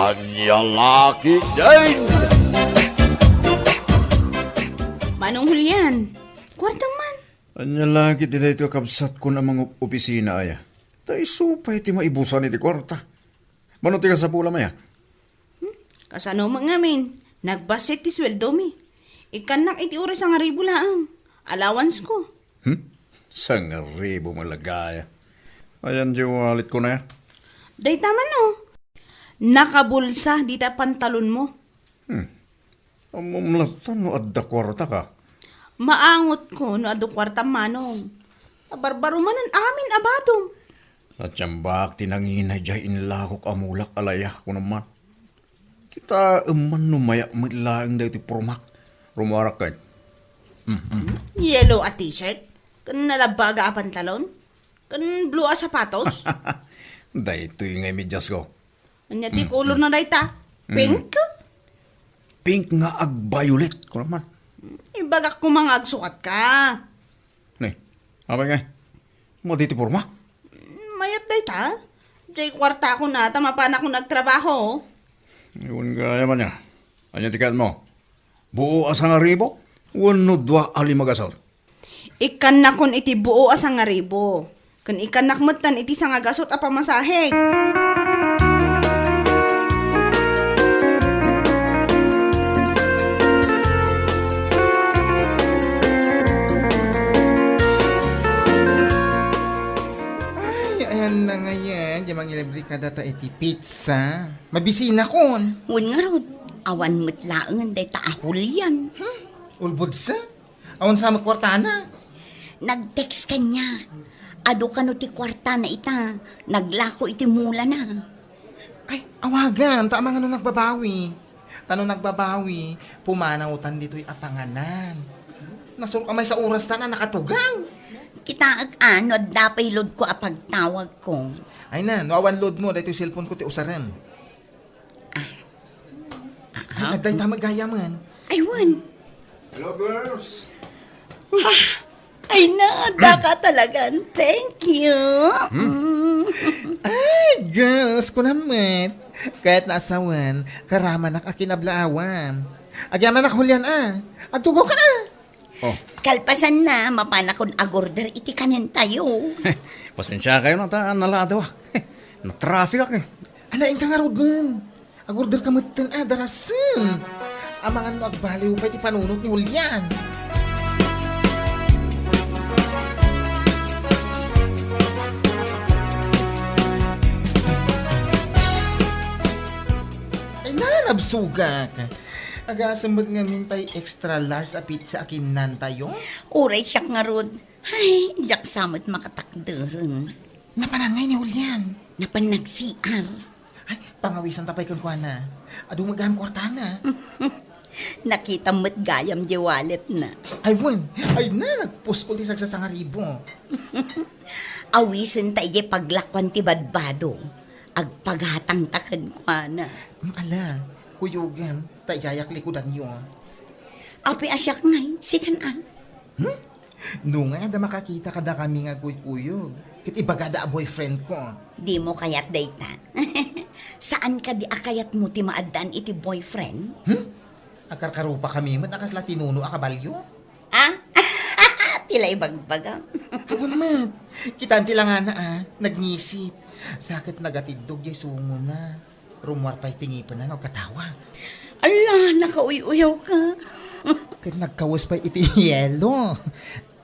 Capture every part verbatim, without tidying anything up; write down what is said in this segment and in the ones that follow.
Ania la ketdin? Manong Julian, kuartam man. Ania la ketdi daytoy a kabsatkon a mangopisina aya? Ta isu pay ti maibusan iti kuarta. Mano ti kasapulam aya? Hmm? Kasano met ngamin? Nagbassit ti sueldomi. Ikkannak iti uray sangaribu laeng. Allowance ko. Hmm? Sangaribu met la gayam. Ayan, di wallet ko na. Dayta man, oh. Nakabulsa dita pantalon mo. Hmm. Ammom latta no adda kuarta ka? Maangot ko no adda kuarta, manong. Barbaro manen amin a badom. Natiambak ti nangina idiay inlakok a mulak a laya, kunam man. Kitaem man no mayak met laeng daytoy pormak. Rumuarak ket. Mm, mm. Yellow a t-shirt, ken nalabaga a pantalon, ken blue a sapatos. Daytoy ngay medias ko. Ania ti Mm, mm. Color na dayta? Mm. Pink? Pink nga agviolet, kunam man. Ibagak koma nga agsukat ka. Ne, apay ngay? Madi ti pormak? Mayat dayta. Diay kuartakon a ta mapanakon agtrabaho. Wen gayam aya. Ania ti kayatmo? Buo a sangaribu? Wenno dua a limagasut? Ikkannakon iti buo a sangaribu. Ken ikkannak metten iti sangagasut a pamasahek. Ay, ayan na ngayen, di mangilibre kadata iti pizza. Mabisinakon. Wen ngarud, awan met laengen dayta a Julian. Hmm? Ulbodsa? Awan sa met kuartana? Nag-text kaniak. Adu kano ti kuartana ita, naglako iti mulana. Ay, awagan, ta amangan no nagbabawi. Ta no nagbabawi, pumanawtan ditoy a panganan. Nasurok a maysa oras ta na nakatugaw. Kitaek a, no adda pay load ko a pagtawag ko. Ay na, no awan load mo, daytoy cellphone ko ti usarem. Ah. Ay, ah, adda ita met gayamen. Ay, wen. Hello, girls. Ah, ay na, adda ka talagan. Thank you. Hmm? Mm. Ay, girls, kunam met. Kayat na asawen, karamanak a kinablaawan. Agyamanak, Julian, ah. Agtugaw ka, ah. Oh. Kalpasan na, mapanakon agorder iti kanentayo. Pasensya kayo na ta, naladaw ak. Natraffic ak eh. Ala, inka ngaruden. Agorder ka metten, ah, darasen. Amangan no agbaliw pay ti panunot ni Julian. Ay, nanabsugak. Agasem met ngamin pay extra large a pizza a kinnantayo? Uray siak ngarud. Ay, diak sa met makatakderen. Napanan ngay ni Julian? Napan nag-C R. Ay, pangawisan ta pay kenkuana. Adu met gayam kuartana. Nakita met gayam di wallet na. Ay, wen. Ay na, nagpuskol ti sagsasangaribu. Awisen ta idiay paglakuan ti badbado. Agpagatang ta kenkuana. Mm, ala, kuyogen, ta idiayak likudanyo. Apay a siak ngay, sikan a? Hmm? No nga, adda makakita kadakami nga agkuykuyog, ket ibagada a boyfriend ko. Dimo kayat dayta? Saan kadi a kayatmo ti maaddaan iti boyfriend? Hmm? Agkarkarupakami met a kasla tinuno a kabalio. Ah? Ti la ibagbagam. Awan met. Kitaem ti langana, ah. Nagngisit. Sa ket nagatiddog diay sungona. Rummuar pay ti ngipenna no agkatawa. Ala, nakauy-uyaw ka. Ket nagkawes pay iti yelo.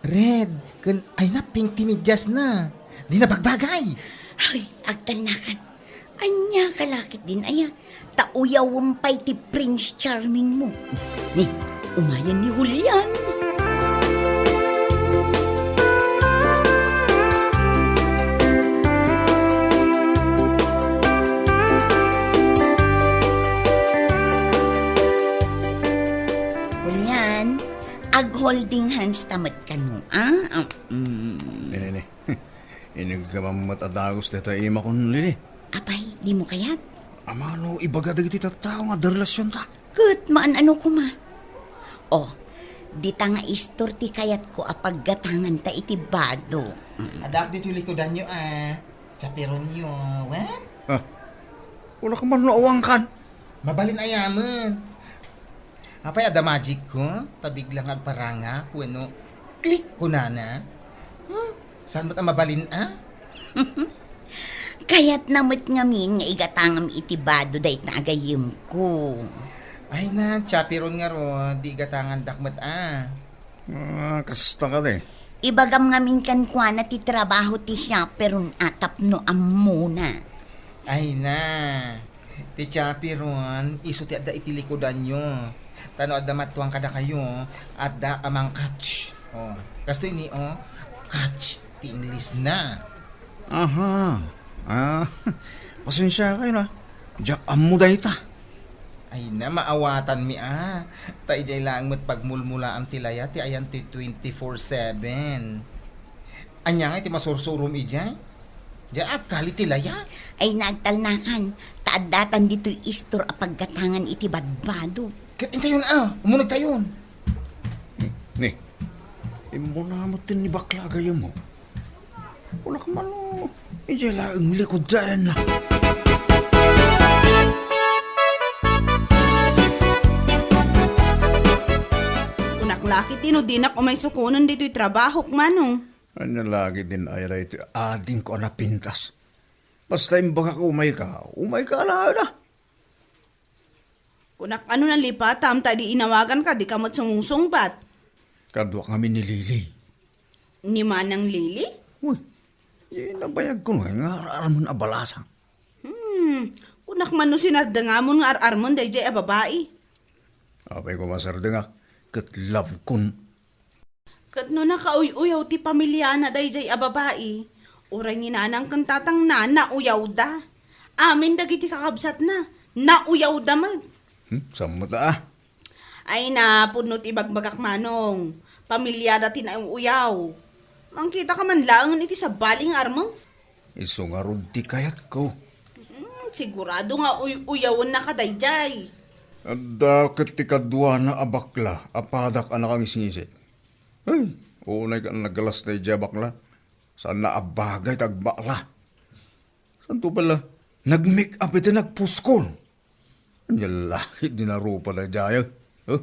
Red, ken ay na, pink ti mediasna. Di na bagbagay. Ay, agtalnakan. Ania ka la ketdin aya? Ta uyawem pay ti Prince Charming mo. Ni, umayen ni Julian. Julian, ag-holding hands ta met kano, ah? Ah, mm. Nene, ne. Iniggamam met a dagus dayta imakon, Lili. Apay, dimo kayat? Amano ibaga dagiti tattao nga adda relasionta? Ket maan-ano koma. Oh, dita nga istor ti kayatko a paggatanganta iti bado. Mm. Addaak ditoy likudanyo a chaperonyo, wa? Ah. Wala ka man no awankan. Mabalin ayamen. Apay, adda magic ko? Tabigla nga agparangak, wenno click kunana? Hmm? Saan met a mabalin a? Kayatna met ngamin nga igatangam iti bado dayta a gayyemko. Ay na, chaperon ngarud, di igatangandak met a. Ah, kasta kadi. Ibagam ngamin kenkuana ti trabaho ti chaperon a tapno ammona. Ay na. Ti chaperon, isu ti adda iti likudanyo. Ta no adda mattuang kadakayo, adda a mang-catch. Oh, kastoy ni, oh, catch ti English na. Aha. Ah, pasensiakayo na. Diak ammo dayta. Ay na, maawatanmi a. Ta idiay laeng met pagmulmulaam ti laya ti ayan ti twenty-four seven. Ania ngay ti masursurom idiay? Diay agkali ti laya? Ay, nagtalnakan. Ta addatan ditoy istor a paggatangan iti badbado. Ket intayon a, umunegtayon. Ni, immuna met ti ni bakla a gayyemmo. Wala ka man, idiay laeng likudanna. Kunak la ketdi no dinak umay sukonen ditoy trabahok, Manong. Ania la ketdin aya daytoy adingko a napintas? Basta imbagak umayka, umayka laeng a. Kunak, ano nalipatam ta idi inawaganka, dika met sumungsungbat? Kaduak ngamin ni Lily. Ni Manang Lily? Uy, di nabayagko no nga ar-armen a balasang. Hmm, kunak man no sinardengamon nga ar-armen daydiay a babai. Apay koma sardengak, ket love kon. Ket no nakauy-uyaw ti pamiliana daydiay a babai, uray ni nanang ken tatangna nauyawda. Amin dagiti kakabsatna, nauyawda met. Hmm, sammo ta, ah. Ay, napudno ti ibagbagak, Manong. Pamiliada ti nauyaw. Mangkitaka man laengen iti sabali nga armem. Isu ngarud ti kayatko. Hmm, sigurado nga uy-uyawennaka daydiay. Adda ket ti kaduana a bakla a padak a nakangisngisik. Ay, unay ka nagalas daydiay a bakla. Saanna a bagay ti agbakla. Santo pala, nag-make up iti nagpuskol. Ania la ketdi narupa daydiay, eh? Huh?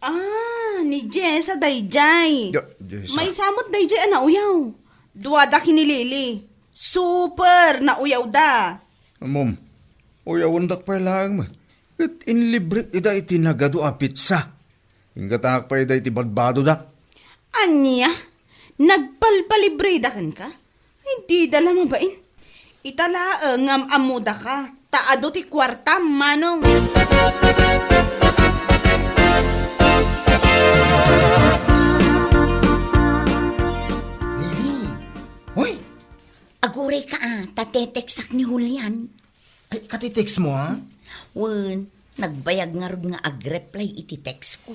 Ah, ni Jessa daydiay. Ya, Jessa. Maysa met daydiay a nauyaw. Duada ken ni Lily. Super nauyawda. Mom, uyawendak pay laeng met. Ket inlibrek ida iti nagadu a pizza. Inggatangak pay ida iti badbadoda. Ania? Nagpalpalibreda kenka? Ay, dida la mabain. Ita laeng nga am-ammodaka, ta adu ti kuartam, Manong. Lily! Hoy! Agurayka a, ta tetekstak ni Julian. Ay, katitext mo, ha? Wen, nagbayag ngarud nga agreply iti text ko.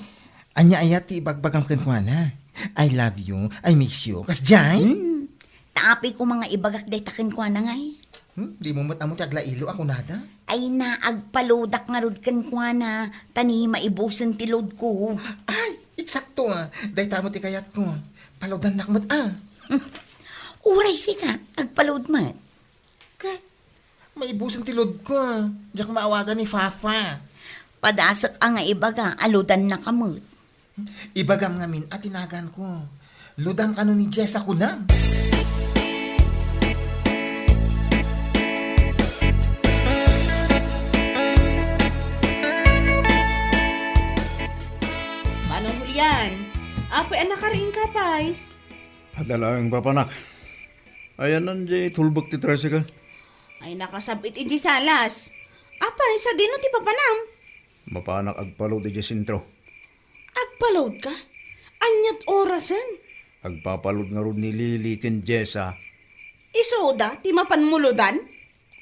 Ania aya ti ibagbagam kenkuana? "I love you, I miss you." Kasdiay? Hmm. Ta apay koma nga ibagak dayta kenkuana ngay? Hmm, dimo met ammo ti aglailo a kunada? Ay na, agpaloadak ngarud kenkuana, ta ni maibusen ti load ko. Ay, eksakto, ah. Dayta met ti kayatko. Paloadannak met, ah. Hmm. Uray sika, agpaload met. Kay, maibusen ti load ko, ah. Diak maawagan ni Fafa. Padasek a nga ibaga, aloadannaka met. Ibagam ngamin a ti naganko. Loadam kano ni Jessa kunam. Manong Julian, apay a nakariingka pay? Adda laeng, papanak. Ayanna diay tulbek ti tricycle. Ay, nakasab-it idiay salas. Apay, sadino ti papanam? Mapanak agpaload idiay sentro. Agpaloadka? Aniat orasen? Agpapaload ngarud ni Lily ken Jessa. Isuda ti mapan mo loadan?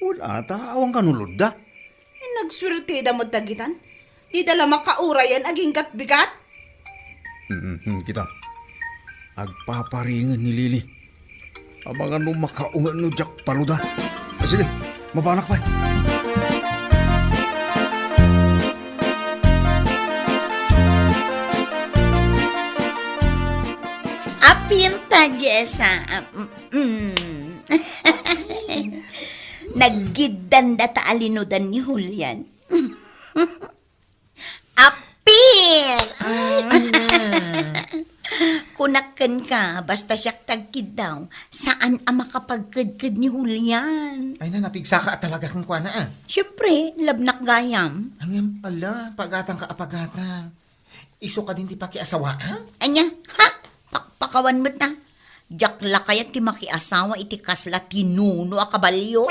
Wen, ata, awan kano loadda. Ay, nagsuerteda met dagitan. Dida la makaurayan agingga't bigat. Mm, mm, kita. Agpaparingen ni Lily. Amangan no makaunget no diak paloadan. Ah, sige, mapanak pay. Apinta, Jessa. Ah, mm, mm. Aggiddanda ta alinudan ni Julian. Apil! Ay, ala. Kunak kenka, basta siak ti agkiddaw, saan a makapagkedked ni Julian. Ay, na, napigsaka a talaga kenkuana, ah. Siyempre, labnak gayam. Ngem, ala, pagatangka a pagatang. Isu kadin ti pakiasawaam? Ania? Ha? Pakpakawan met na. Diak la kayat ti makiasawa iti kasla tinuno a kabalio.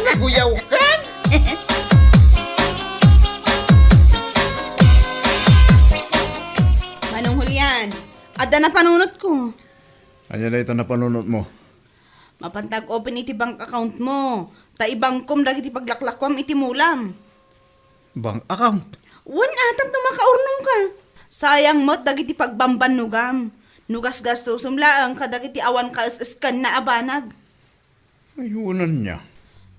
Naguyaw ka? Manong Julian, adda napanunotko. Ania dayta napanunotmo? Mapanta ag-open iti bank account mo, ta ibangkom dagiti paglaklakuam iti mulam. Bank account? Wen, a, tapno makaurnongka. Sayang met dagiti pagbambannogam. No gasgastusem laeng kadagiti awan kaes-eskanna a banag. Ay, wen ania.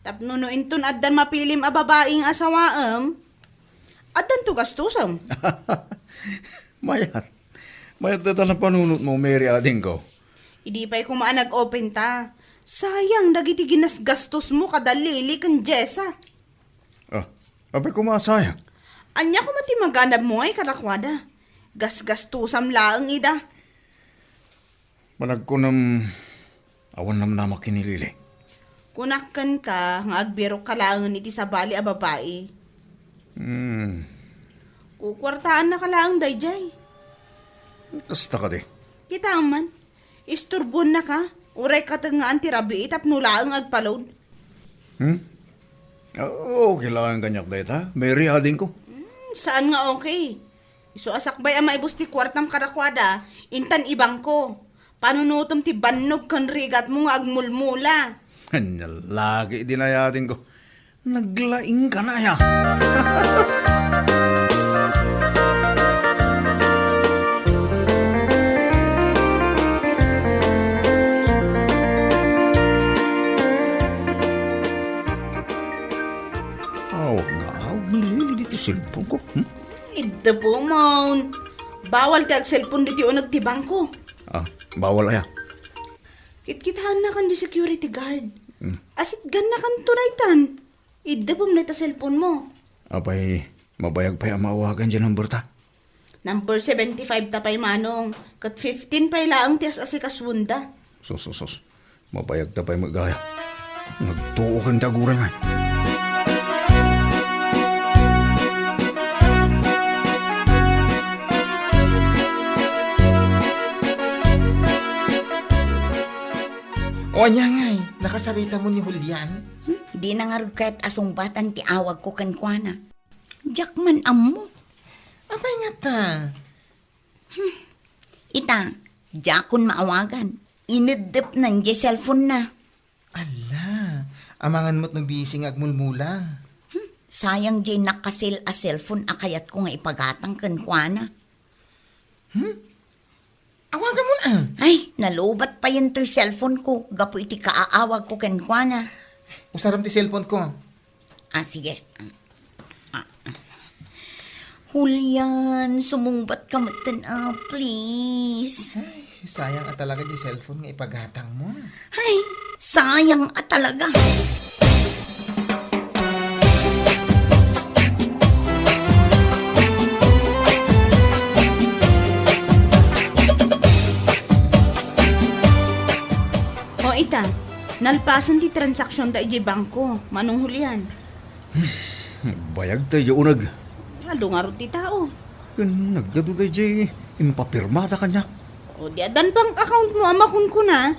Tapno no inton addan mapilim a babai nga asawaem, addanto gastusem. Mayat. Mayat dayta napanunotmo, Mary, adingko. Idi pay koma a nag-open ta. Sayang dagiti ginasgastosmo kada Lily ken Jessa. Ah, apay koma a sayang? Ania koma ti maganabmo ngay kadakuada? Gasgastosam laeng ida. Panagkunam, awan namnama ken ni Lily. Kunak kenka nga agbirokka laengen iti sabali a babai. Hmm. Kukuartaannaka laeng daydiay. Kasta kadi? Kitaem man, isturbuennaka, uray katengngaan ti rabii tapno laeng agpalod. Hmm? Ah, okay laeng kaniak dayta, Mary, adingko. Hmm, saan nga okay. Isu a sakbay a maibus ti kuartam kadakuada, intan ibangko. Panunotem ti bannog ken rigatmo nga agmulmula. Ania lagi idi nayatingko. Naglaingka na aya. Awag nga awag ni Lily ditoy cellphone ko. Hmm? Idda po, Mon. Bawal ti ag-cellphone ditoy uneg ti bangko. Ah, bawal aya? Kitkitaennakan di security guard. Hmm. Asitgannakan to daytan. Idda po met ta cellphone mo. Apay, mabayag pay a maawagan di number ta? Number seventy-five ta pay, Manong. Ket fifteen pay laeng ti as-asikasuenda. Sus, sus, sus. Mabayag ta pay met gaya. Nagtuo ken ti aguray ngay. O, ania ngay, nakasarita mo ni Julian? Hmm, dina ngarud kayat a sungbatan ti awagko kenkuana. Diak man ammo. Apay ngata? Hmm. Ita, diakon maawagan. Ineddepnan diay cellphone na. Ala, amangan met no busy nga agmulmula. Hmm, sayang diay nakasil a cellphone a kayatko nga ipagatang kenkuana. Hmm? Awagan mo na. Ay, nalubat payen toy cellphone ko gapu iti kaaawag ko kenkuana. Usaram ti cellphone ko. Ah, sige. Ah. Julian, sumungbat ka metten, ah, please. Ay, sayang a talaga di cellphone nga ipagatang mo. Ay, sayang a talaga. O ita, nalpasen ti transaksionda idiay bangko, Manong Julian. Nagbayag ta idiay uneg. Adu ngarud ti tao. Ken nagadu daydiay impapirmada kaniak. O, di addan bank account mo a makunkuna.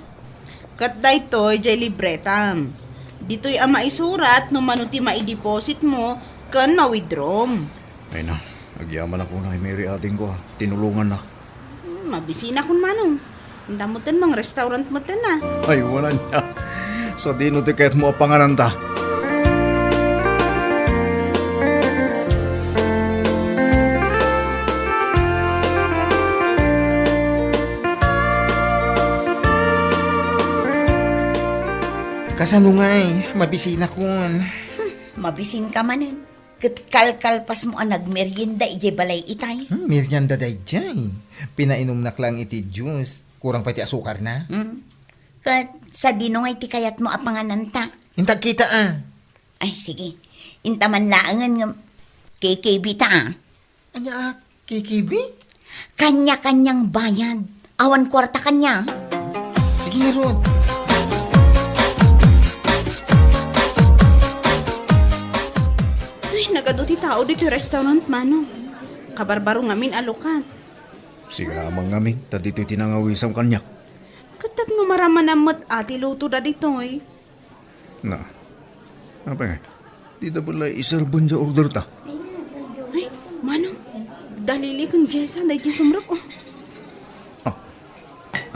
Ket daytoy diay libretam. Ditoy a maisurat no mano ti maideposit mo ken ma-withdraw mo. Ay na, agyamanak unay, Mary, adingko, a tinulongannak. Hmm, mabisinakon, Manong. Inta metten mang-restaurant metten a. Ay, wala nia. Sadino ti kayatmo a pangananta? Kasano ngay? Mabisinakon. Hmm, mabisinka manen. Ket kalkalpasmo a nagmerienda idiay balay itay? Hmm, merienda daydiay. Pinainumnak laeng iti juice. Kurang pay ti asukarna. Hmm. Ket sadino ngay ti kayatmo a pangananta? Inta kita, a. Ay, sige. Inta man laengen nga K K B ta, a. Ania a K K B? Kanya-kanyang bayad. Awan kuarta kanya. Sige ngarud. Uy, nagadu ti tao ditoy restaurant, Manong. Kabarbaro ngamin a lukat. Sika man ngamin, ta ditoy ti nangawisam kaniak. Ket tapno maramanam met a ti lutoda ditoy. Na. Apay, dida pala iserben ti order ta. Ay, Manong, da Lily ken Jessa, daydi sumrek, o. A.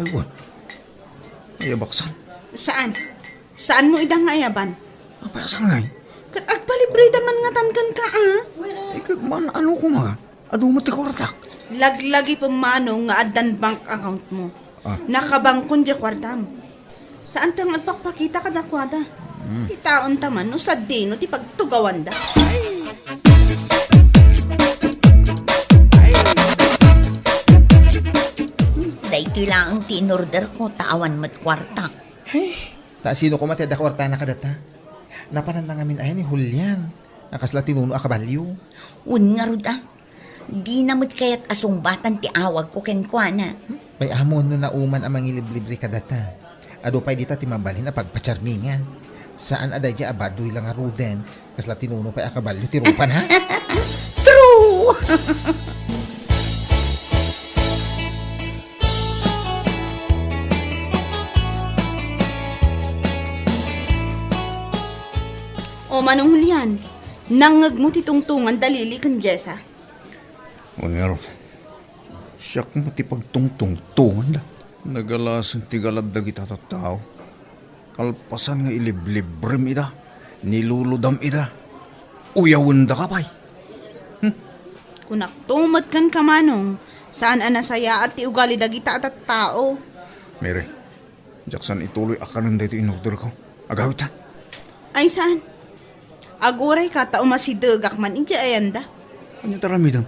Ay, wen. Ay, abaksan. Saan? Saanmo ida nga ayaban? Apay, a sangay? Ket agpalibreda man ngatan kenka, a? Ay, ket man, ano koma? Adu met ti kuartak. Laglagipem, Manong, nga addan bank account mo. A. Nakabangkon diay kuartam. Saanta nga agpakpakita kadakuada. Hmm. Kitaenta man no sadino ti pagtugawanda. Daytoy laeng ti inorderko, ta awan met kuarta. Ay, ta sino koma ti adda kuartana kadata? Napananna ngamin aya ni Julian a kasla tinuno a kabalio? Wen ngarud, a. Dina met kayat a sungbatan ti awagko kenkuana. Bay-amon no nauman a mangiliblibre kadata. Adu pay dita ti mabalin a pagpacharmingan. Saan a daydiay a baduy la ngaruden, kasla tinuno pay a kabalio ti rupana. True! O, Manong Julian, nangngegmo ti tungtongan da Lily ken Jessa? Wen ngarud, siak met ti pagtungtungtonganda. Nagalasen ti galad dagita a tattao. Kalpasan nga iliblibrem ida, nilulodam ida, uyawendaka pay. Hmm. Kunakto met kenka, Manong, saan a nasayaat ti ugali dagita a tattao. Mary, diak saan ituloy a kanen daytoy inorderko. Agawidtan. Ay, saan? Agurayka ta umasidegak man idiay ayanda. Ania ti aramidem?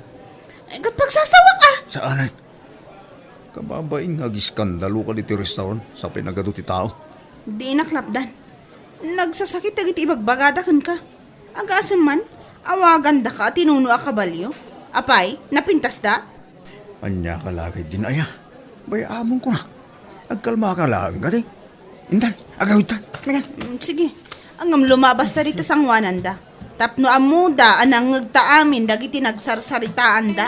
Ay, ket pagsasawak, a! Saanen? Kababain nga agiskandaloka ditoy restaurant, sa pinagadu ti tao. Dinak lapdan. Nagsasakit dagiti ibagbagada kenka. Agasem man, awagandaka a tinuno a kabalio. Apay, napintasda? Ania ka la ket din aya? Bay-amon kunak. Agkalmaka laeng kadi. Intan, agawidtan. Mika. Mm, sige. Ngem lumabasta dita sangoananda. Tapno ammoda a nangngegta amin dagiti nagsarsaritaanda.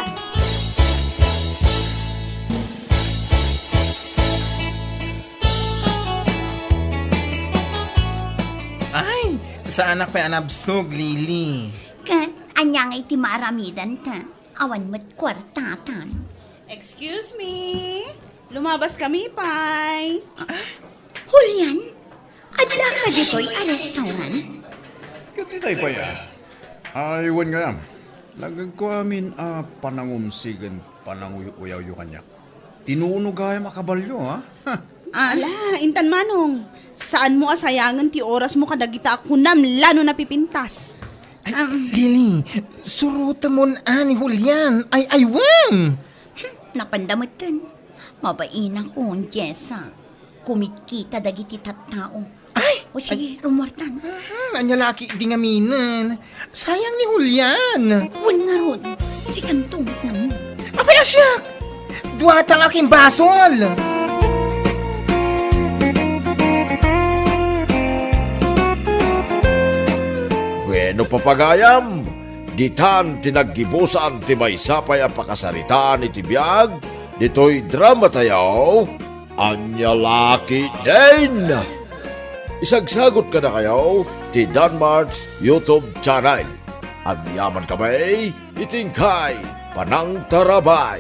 Ay, saanak pay a nabsog, Lily. Ket ania ngay ti maaramidanta? Awan met kuartatan. Excuse me? Lumabas kami, pay. Julian, adda ka ditoy a restaurant? Ket itay pay, a. Ay, wen gayam. Lagagko amin a panangumsigen pananguy-uyawyo kaniak. Tinuno gayam a kabalio, a? Ha. Ala, intan manong. Saanmo a sayangen ti orasmo kadagita a kunam la no napipintas. Ay, um, Lily, surotemon a ni Julian. Ay, ay, wen! Hmm, napanda metten. Mabainakon, Jessa. Kumitkita dagiti tattao. Ay! O sige, ay, rumuartan. Mhm, ania la ketdi ngaminen. Sayang ni Julian. Wen ngarud, sikanto met ngamin. Apay a siak! Duata nga kimbasol! Bueno, papagayam, ditan ti naggibusan ti maysa pay a pakasaritaan iti biag ditoy dramatayo. Ania la ketdin? Isagsagot kadakayo ti Danmart's YouTube channel. Agyaman kami iti inkay panangtarabay.